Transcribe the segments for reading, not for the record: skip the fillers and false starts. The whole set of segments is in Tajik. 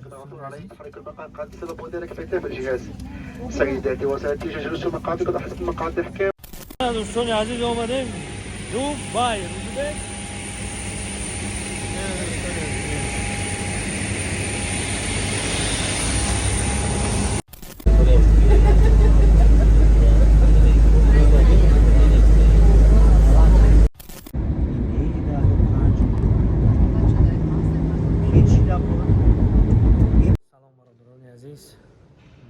العثور عليه تحرك المقعد بسبب وذلك فيتابع الجهاز. سيداتي وسادتي، جلوس مقاعدكم حسب مقاعد الإحكام. Дӯстони азиз, омадем Дубай. Рӯзибек, салом, бародарони азиз,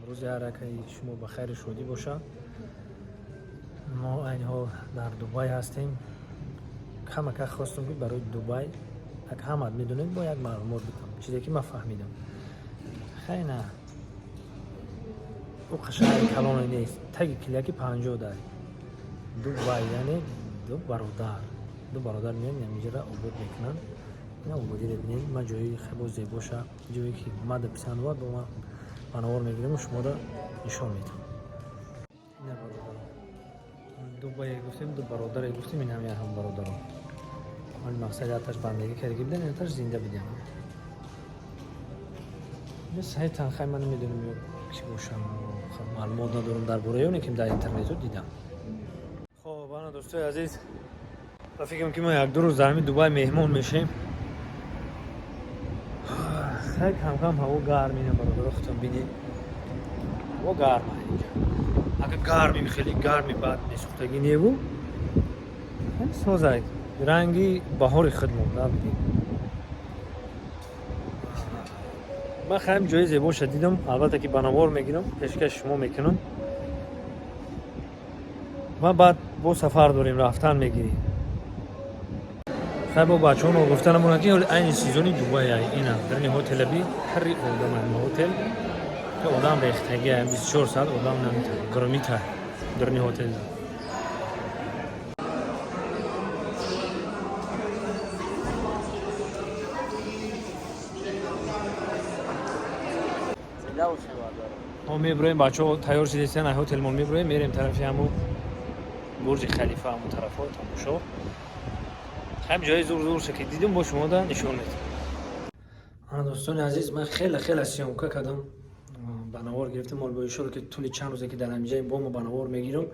рӯзи ҳаракаи шумо ба хайру шодӣ бошад. Мо айни ҳол дар Дубай ҳастем. Камака хостум, ки барои Дубай, як ҳамат медонед, бо як маълумот бикунам, чизе ки ман фаҳмидам. Хайна, ӯ шаҳри калоне нест, таги киляки 50 дай. Дубай яъне ду бародар, ду бародар меян, ҳаминҷара обод мекунанд. Ина ободиро бинед. Ман ҷои хело зебоша, ҷое ки мада писанд бод, бо ман ба навор мегирему шуморо нишон медиҳам. Ина бародарон, Дубае гуфтем, ду бародаре гуфтем, ин ҳам ҳам бародарон. Вале мақсади яташ бандагӣ кардаги будан, яташ зинда будем. Саи танхай ман намедонам ё ки бошам, маълумот надорам дар бораи оне, ки дар интернету дидам. Хоб, ана, дӯстои азиз, ба фикрам, ки мо як-ду рӯз дар ҳамин Дубай меҳмон мешем. Хай, камкам ҳаво гарм. Ина, бародаро, худтон бинед, ҳаво гарма инҷа. Агар гарми, хеле гарми баъд месӯхтагӣ неву созай, ранги баҳори худ монда. Бинед, ман хаем ҷои зебоша дидам, албатта ки ба навор мегирам, пешкаши шумо мекунам ва баъд бо сафар дорем, рафтан мегирем. Хай, бо бачаҳо гуфта намонад, ки ҳоли айни сезони Дубай ай. Ина дарини ҳотелаби ҳарри одам ай, ҳотел ки одам рехтаги ай, 24 соат одам наметавонад громита дарини ҳотел. Мо меброем, бачаҳо тайёр шидестан, ай ҳотелмон меброем, мерем тарафи ҳаму Бурҷи Халифа, ҳаму тарафҳо тамошо. Ҳам ҷои зур зурша ки дидум, бо шумода нишон медиҳам. Ана, дӯстони азиз, ман хеле хеле съёмка кардам, ба навор гирифтам. Мол бо ишора, ки тӯли чанд рӯзе ки дар ҳамиҷаи бо мо ба навор мегирам,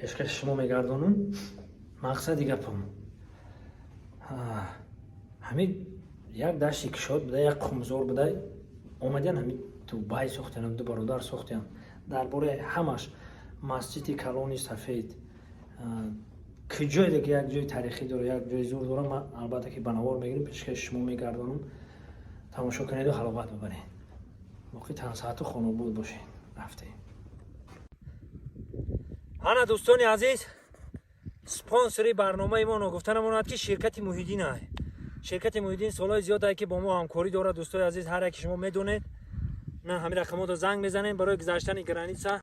пешкаши шумо мегардонам. Мақсади гапам, ҳамин як дашти кишод буда, як қумзор буда, омадиян ҳамин Дубай сохтиям, ду бародар сохтиям. Дар бораи ҳамаш масҷиди калони сафед, куҷое ки як ҷои таърихӣ дора, як ҷои зур дора, ман албатта ки ба навор мегирам, пешкаши шумо мегардонам. Тамошо кунеду ҳаловат бибаред, боқӣ тансаату хонобод бошед. Рафтем. Ана, дӯстони азиз, спонсори барномаи мо ногуфта намонад, ки ширкати Муҳиддин ай. Ширкати Муҳиддин солҳои зиёд ай, ки бо мо ҳамкорӣ дорад. Дӯстои азиз, ҳар яке шумо медонед, на ҳамин рақамотро занг мезанем барои гузаштани граница.